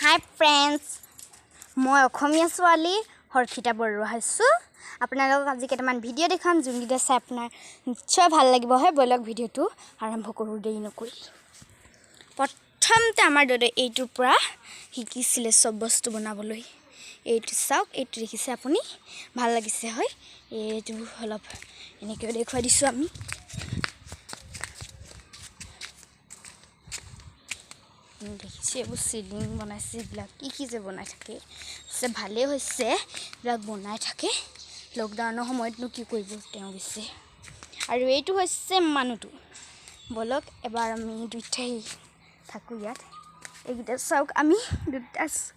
হাই friends, মই অসমীয়া ছোৱালী হৰ্ষিতা বৰুৱা হৈছোঁ। আপোনালোকক আজি কেইটামান ভিডিঅ' দেখাম, যোনকেইটা চাই আপোনাৰ নিশ্চয় ভাল লাগিব। হয়, ব'লক ভিডিঅ'টো আৰম্ভ কৰোঁ দেৰি নকৰি। প্ৰথমতে আমাৰ দদাই এইটোৰ পৰা শিকিছিলে চব বস্তু বনাবলৈ। এইটো চাওক, এইটো দেখিছে আপুনি, ভাল লাগিছে হয়। এইটো অলপ এনেকৈ দেখুৱাই দিছোঁ আমি। দেখিছে এইবোৰ চিলিং বনাইছে, এইবিলাক কি কি যে বনাই থাকে। পিছে ভালেই হৈছে, এইবিলাক বনাই থাকে। লকডাউনৰ সময়তনো কি কৰিব তেওঁ পিছে। আৰু এইটো হৈছে মানুহটো। ব'লক এবাৰ আমি দুইটাই থাকোঁ ইয়াত। এইকেইটা চাওক, আমি দুটা আছোঁ।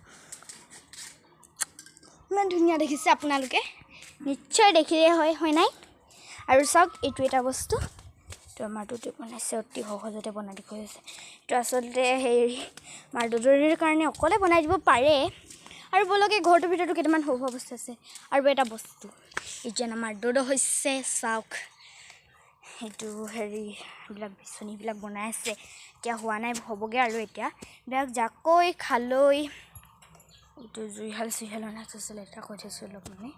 ইমান ধুনীয়া দেখিছে আপোনালোকে নিশ্চয় দেখিলে হয়, হয় নাই? আৰু চাওক এইটো এটা বস্তু, এইটো আমাৰ দুটোৱে বনাইছে, অতি সহজতে বনাই দেখুৱাইছে। এইটো আচলতে হেৰি আমাৰ দুজনীৰ কাৰণে অকলে বনাই দিব পাৰে। আৰু ব'লক এই ঘৰটোৰ ভিতৰতো কেইটামান সৰু সুৰা বস্তু আছে। আৰু এটা বস্তু এতিয়া আমাৰ দদ হৈছে, চাওক সেইটো হেৰি এইবিলাক বিচনীবিলাক বনাই আছে, এতিয়া হোৱা নাই, হ'বগৈ আৰু এতিয়া। এইবিলাক জাকৈ, খালৈ, এইটো জুইশাল চুইশাল অনা থৈছে, লেতেৰা কৰি থৈছোঁ অলপ মানে।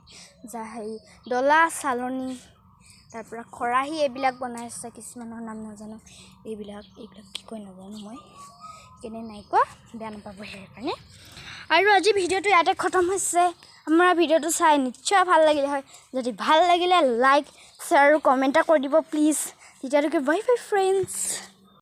যা হেৰি ডলা, চালনী, তাৰপৰা খৰাহী এইবিলাক বনাই আছে, কিছুমানৰ নাম নাজানো। এইবিলাক এইবিলাক কি কয় নাজানো মই, কেনে নাই কোৱা, বেয়া নাপাব সেইকাৰণে। আৰু আজি ভিডিঅ'টো ইয়াতে খতম হৈছে। আমাৰ ভিডিঅ'টো চাই নিশ্চয় ভাল লাগিলে হয়। যদি ভাল লাগিলে লাইক, শ্বেয়াৰ আৰু কমেণ্ট এটা কৰি দিব প্লিজ। তেতিয়ালৈকে বাই বাই ফ্ৰেণ্ডছ।